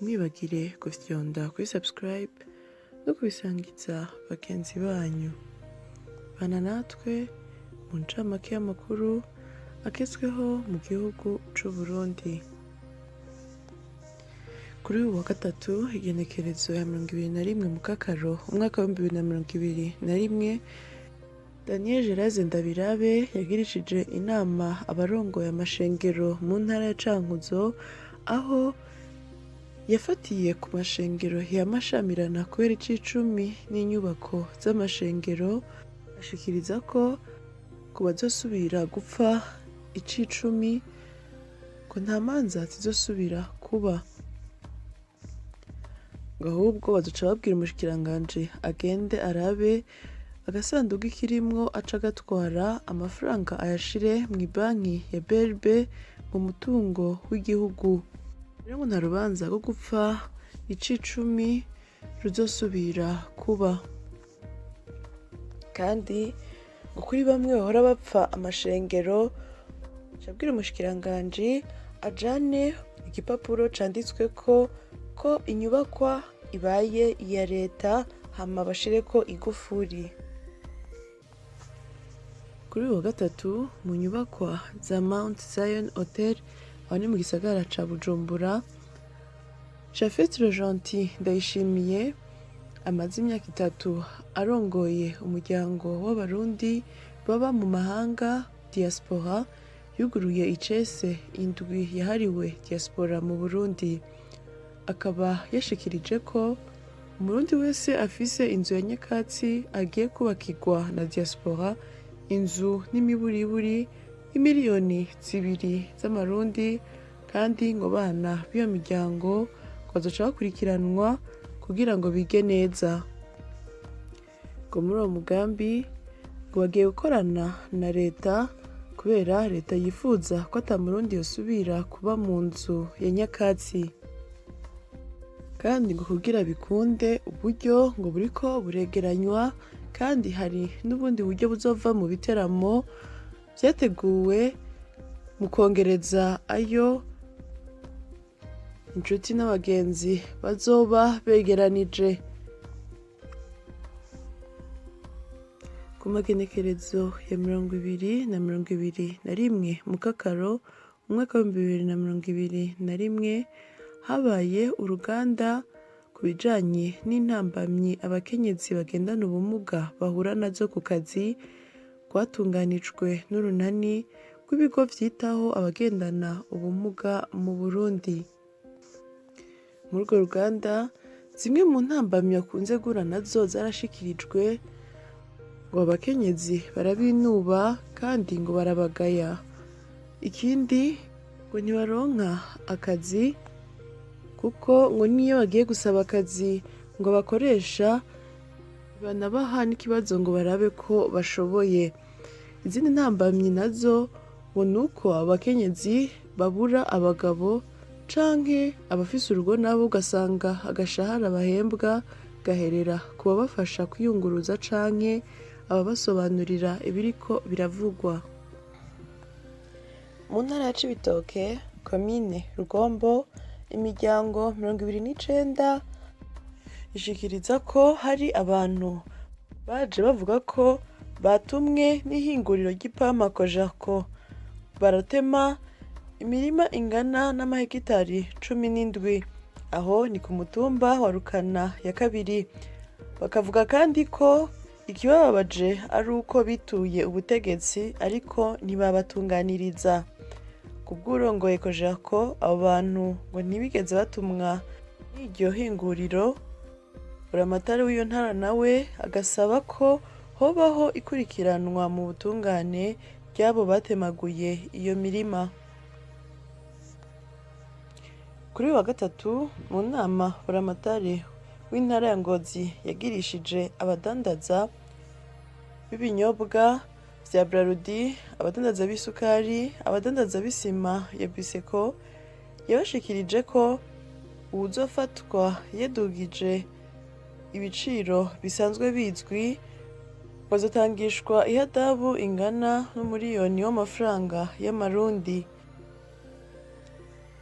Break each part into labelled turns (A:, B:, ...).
A: Ntimwibagire gufyonda kuri subscribe no kubisangiza bagenzi banyu. Bana natwe mu ncamake y'amakuru agezweho mu gihugu c'Uburundi. Kuri uyu wa gatatu igenekerezo ya 21 Mukakaro umwaka wa 2021, Daniel Geraze Ndabirabe yagirishije inama abarongoye amashengero mu ntara ya Cankuzo, aho yafatiye ku mashengero yamashamirana kubera icicumi n'inyubako z'amashengero, ashikiriza ko ku bazosubira gupfa icicumi ngo nta manza zizosubira kuba, ngo ahubwo bazoca babwira umushikiranganji agende arabe agasanduku kirimwo aca agatwara amafaranga ayashire mw'ibanki ya BRB mu mutungo w'igihugu. Rero ngo nta rubanza rwo gupfa icicumi ruzosubira kuba. Kandi ngo kuri bamwe bahora bapfa amashengero, cabwira umushikiranganji ajane igipapuro canditsweko ko inyubakwa ibaye iya leta, hama bashireko igufuri. Kuri uyu wa gatatu mu nyubakwa za Mount Zion Hotel, aho ni mu gisagara ca Bujumbura, Japhet Gentil Ndayishimiye amaze imyaka 3 arongoye umuryango w'abarundi baba mu mahanga diaspora, yuguruye icese indwi yahariwe diaspora mu Burundi. Akaba yashikirije ko umurundi wese afise inzu ya nyakatsi agiye kubakirwa na diaspora inzu n'imiburiburi y'imiliyoni 2 z'amarundi, kandi ngo bana b'iyo miryango bazoca bakurikiranwa kugira ngo bige neza. Ngo muri uwo mugambi ngo bagiye gukorana na leta, kubera leta yifuza ko ata murundi yosubira kuba mu nzu ya nyakatsi. Kandi ngo kugira bikunde uburyo ngo buriko buregeranywa, kandi hari n'ubundi buryo buzova mu biteramo vyateguwe mu kongereza ayo inshuti n'abagenzi bazoba begeranije. Ku magenekerezo ya 20 na 21 Mukakaro umwaka wa 2021, habaye uruganda ku bijanye n'intambamyi abakenyezi bagendana ubumuga bahura nazo ku kazi, rwatunganijwe n'urunani rw'ibigo vyitaho abagendana ubumuga mu Burundi. Muri urwo ruganda zimwe mu ntambamyi bakunze guhura nazo zarashikirijwe, ngo abakenyezi barabinuba kandi ngo barabagaya. Ikindi ngo ntibaronka akazi, kuko ngo niyo bagiye gusaba akazi ngo abakoresha banabaha n'ikibazo ngo barabe ko bashoboye. Izindi ntambamyi nazo ngo nuko abakenyezi babura abagabo canke abafise urugo nabo ugasanga agashahara bahembwa gaherera ku babafasha kwiyunguruza canke ababasobanurira ibiriko biravugwa. Mu ntara ya Cibitoke, komine Rugombo, imiryango 29 ishikiriza ko hari abantu baje bavuga ko batumwe n'ihinguriro ry'ipampa Kojako, baratema imirima ingana n'amahegitari 17, aho ni ku mutumba wa Rukana ya kabiri. Bakavuga kandi ko ikibababaje ari uko bituye ubutegetsi ariko ntibabatunganiriza. Kubw'urongoye Kojako, abo bantu ngo ntibigeze batumwa n'iryo hinguriro. Buramatari w'iyo ntara nawe agasaba ko hobaho ikurikiranwa mu butungane ry'abo batemaguye iyo mirima. Kuri uyu wa gatatu mu nama Buramatari w'intara ya Ngozi yagirishije abadandaza b'ibinyobwa vya Brarudi, abadandaza b'isukari, abadandaza b'isima ya Biseko, yabashikirije ko uwuzofatwa yadugije ibiciro bisanzwe bizwi bazotangishwa ihadabu ingana n'umuriyoni w'amafaranga y'amarundi.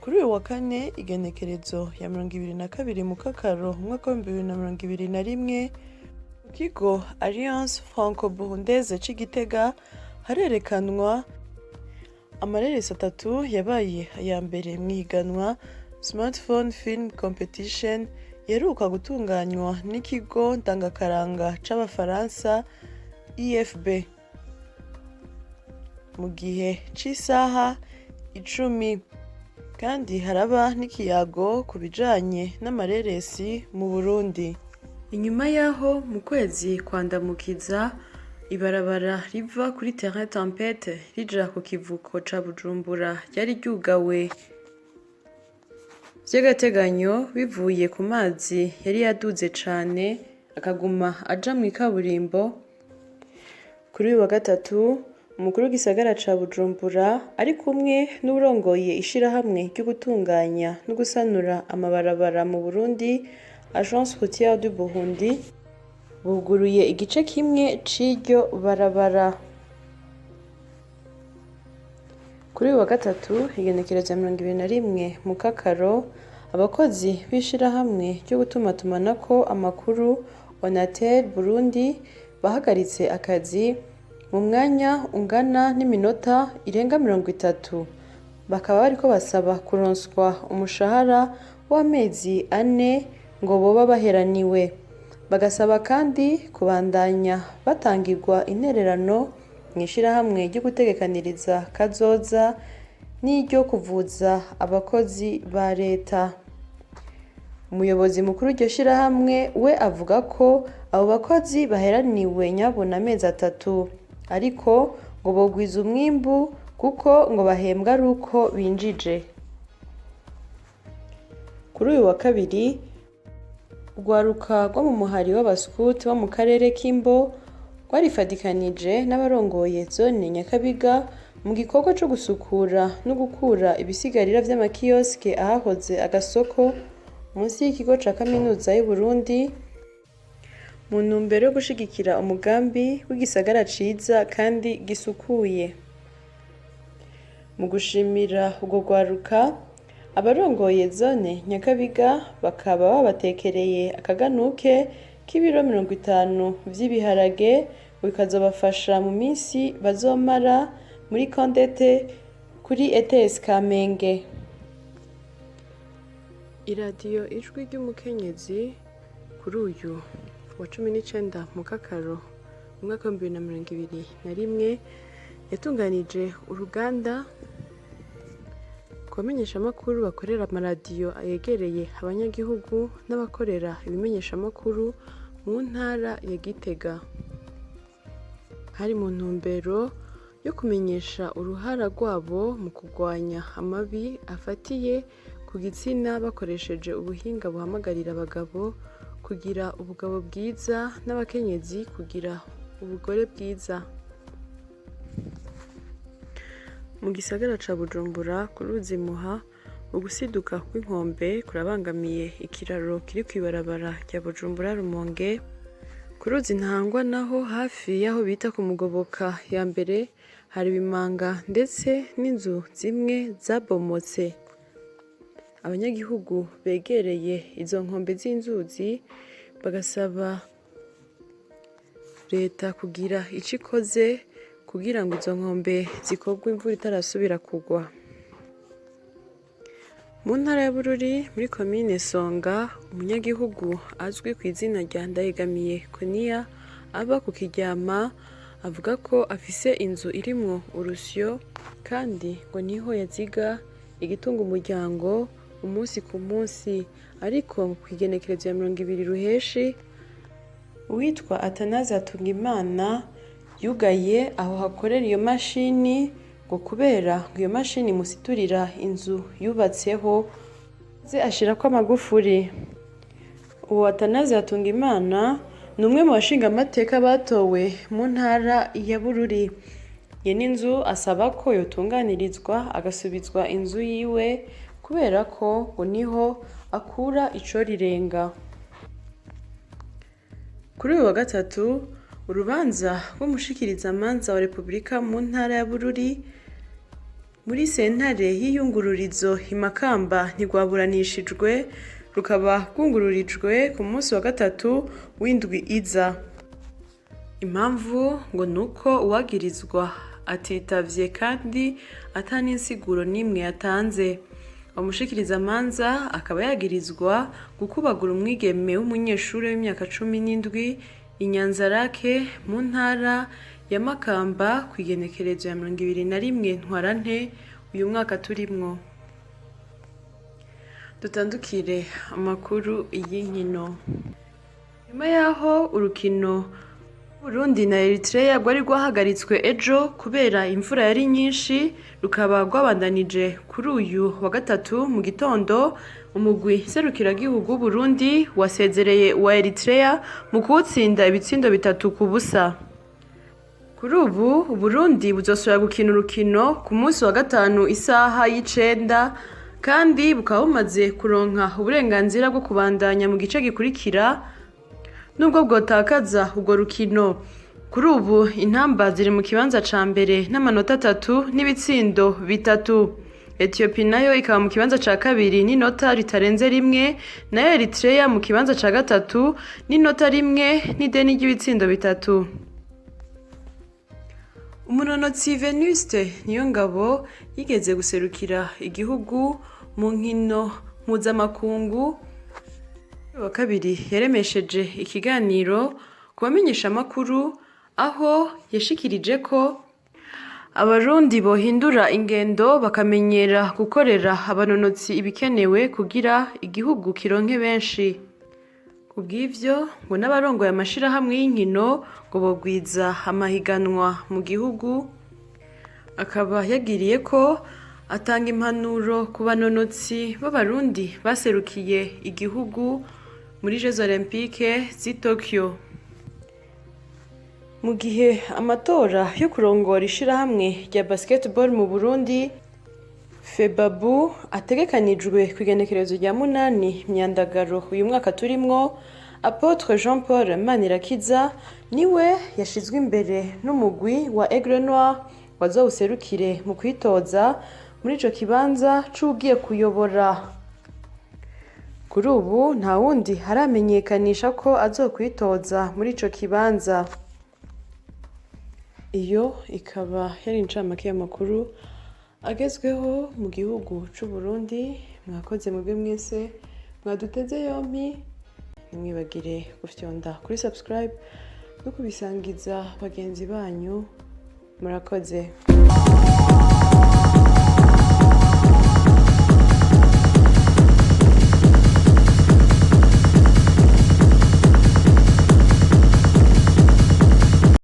A: Kuri Kuri uyu wa kane igenekerezo ya 22 Mukakaro umwaka w'2021, mu kigo Alliance Franco-Burundaise c'i Gitega harerekanwa amareresi atatu yabaye aya mbere mw'ihiganwa Smartphone Film Competition iheruka gutunganywa n'ikigo ndangakaranga c'Abafaransa IFB, mu gihe c'isaha 10. Kandi haraba n'ikiyago ku bijanye n'amareresi mu Burundi. Inyuma y'aho mu kwezi kwa Ndamukiza ibarabara riva kuri Terrain Tempête rija ku kivuko ca Bujumbura ryari ryugawe vy'agateganyo bivuye ku mazi yari yaduze cane akaguma aja mw'ikaburimbo, kuri uyu wa gatatu umukuru w'igisagara ca Bujumbura ari kumwe n'uwurongoye ishirahamwe ryo gutunganya no gusanura amabarabara mu Burundi, Agence Routière du Burundi, buguruye igice kimwe c'iryo barabara. Kuri uyu wa gatatu igenekerezo ya 21 Mukakaro, abakozi b'ishirahamwe ryo gutumatumanako amakuru Onatel Burundi bahagaritse akazi mu mwanya ungana n'iminota irenga 30, bakaba bariko basaba kuronswa umushahara w'amezi ane ngo boba baheraniwe, bagasaba kandi kubandanya batangirwa intererano mw'ishirahamwe ryo gutegekaniriza kazoza n'iryo kuvuza abakozi ba leta. Umuyobozi mukuru w'iryo shirahamwe we avuga ko abo bakozi baheraniwe nyabuna amezi atatu, ariko ngo bogwiza umwimbu kuko ngo bahembwa ari uko binjije. Kuri uyu wa kabiri urwaruka rwo mu muhari w'abaskuti bo mu karere k'Imbo rwarifadikanije n'abarongoye zone Nyakabiga mu gikorwa co gusukura no gukura ibisigarira vy'amakiyosike ahahoze agasoko munsi y'ikigo ca kaminuza y'Uburundi, mu ntumbero yo gushigikira umugambi w'igisagara ciza kandi gisukuye. Mu gushimira urwo rwaruka, abarongoye zone Nyakabiga bakaba babatekereye akaganuke k'ibiro 50 vy'ibiharage, bikazobafasha mu minsi bazomara muri Kondete kuri ETS Kamenge. Iradiyo Ijwi ry'Umukenyezi kuri uyu wa 19 Mukakaro umwaka w'2021 yatunganije uruganda ku bamenyeshamakuru bakorera amaradiyo yegereye abanyagihugu n'abakorera ibimenyeshamakuru mu ntara ya Gitega. Hari mu ntumbero yo kumenyesha uruhara rwabo mu kurwanya amabi afatiye ku gitsina bakoresheje ubuhinga buhamagarira abagabo kugira ubugabo bwiza n'abakenyezi kugira ubugore bwiza. Mu gisagara ca Bujumbura ku ruzi Muha, ugusiduka kw'inkombe kurabangamiye ikiraro kiri kw'ibarabara rya Bujumbura Rumonge. Ku ruzi Ntahangwa naho hafi y'aho bita ku Mugoboka ya mbere hari ibimanga ndetse n'inzu zimwe zabomotse. Abanyagihugu begereye izo nkombe z'inzuzi bagasaba leta kugira ico ikoze kugira ngo izo nkombe zikorwe imvura itarasubira kugwa. Mu ntara ya Bururi muri komine Songa, umunyagihugu azwi kw'izina rya Ndayegamiye Koniya aba ku Kiryama avuga ko afise inzu irimwo urusyo kandi ngo niho yaziga igitunga umuryango umunsi ku munsi, ariko kw'igenekerezo ya 20 Ruheshi uwitwa Athanase Hatungimana yugaye aho hakorera iyo mashini ngo kubera ngo iyo mashini imusiturira inzu yubatseho maze ashirako amagufuri. Uwo Athanase Hatungimana ni umwe mu bashingamateka batowe mu ntara ya Bururi. Nyene inzu asaba ko yotunganirizwa agasubizwa inzu yiwe kubera ko ngo niho akura icorirenga. Kuri uyu wa gatatu urubanza rw'umushikirizamanza wa Repubulika mu ntara ya Bururi Muri sentare y'iyungururizo i Makamba ntirwaburanishijwe, rukaba rwungururijwe ku munsi wa gatatu w'indwi iza. Impamvu ngo nuko uwagirizwa atitavye kandi ata n'insiguro n'imwe yatanze. Umushikirizamanza akaba yagirizwa gukubagura umwigeme w'umunyeshure w'imyaka 17 i Nyanzarake mu ntara ya Makamba kw'igenekerezo ya 21 Ntwarante uyu mwaka turimwo. Dutandukire amakuru y'inkino. Nyuma y'aho urukino Burundi na Eritrea rwari rwahagaritswe ejo kubera imvura yari nyinshi, rukaba rwabandanije kuri uyu wa gatatu mu gitondo, umugwi serukiragihugu w'Uburundi wasezereye uwa Eritrea mu kuwutsinda ibitsindo 3-0. Kuri ubu Uburundi buzosubira gukina urukino ku munsi wa gatanu isaha y'9, kandi bukaba bumaze kuronka uburenganzira bwo kubandanya mu gice gikurikira nubwo bwotakaza urwo rukino. Kuri ubu intamba ziri mu kibanza ca mbere n'amanota 3 n'ibitsindo 3. Ethiopie nayo ikaba mu kibanza ca kabiri n'inota ritarenze rimwe, nayo Eritrea mu kibanza ca gatatu n'inota rimwe n'ideni ry'ibitsindo 3. Umunonotsi Venuste Niyongabo yigeze guserukira igihugu mu nkino mpuzamakungu wa kabiri yaremesheje ikiganiro ku bamenyeshamakuru, aho yashikirije ko abarundi bohindura ingendo bakamenyera gukorera abanonotsi ibikenewe kugira igihugu kironke benshi. Kubw'ivyo ngo n'abarongoye amashirahamwe y'inkino ngo bogwiza amahiganwa mu gihugu, akaba yagiriye ko atanga impanuro ku banonotsi b'abarundi baserukiye igihugu muri Jeux Olympiques z'i Tokyo. Mu gihe amatora yo kurongora ishirahamwe rya basketball mu Burundi FEBABU ategekanijwe kw'igenekerezo rya 8 Myandagaro uyu mwaka turimwo, Apotre Jean Paul Manirakiza niwe yashizwe imbere n'umugwi wa Aigle Noir wazowuserukire mu kwitoza muri ico kibanza c'uwugiye kuyobora. Kuri ubu nta wundi aramenyekanisha ko azokwitoza muri ico kibanza. Iyo ikaba yari incamake y'amakuru agezweho mu gihugu c'Uburundi. Mwakoze mwebwe mwese mwaduteze yompi, ntimwibagire gufyonda kuri subscribe no kubisangiza bagenzi banyu. Murakoze.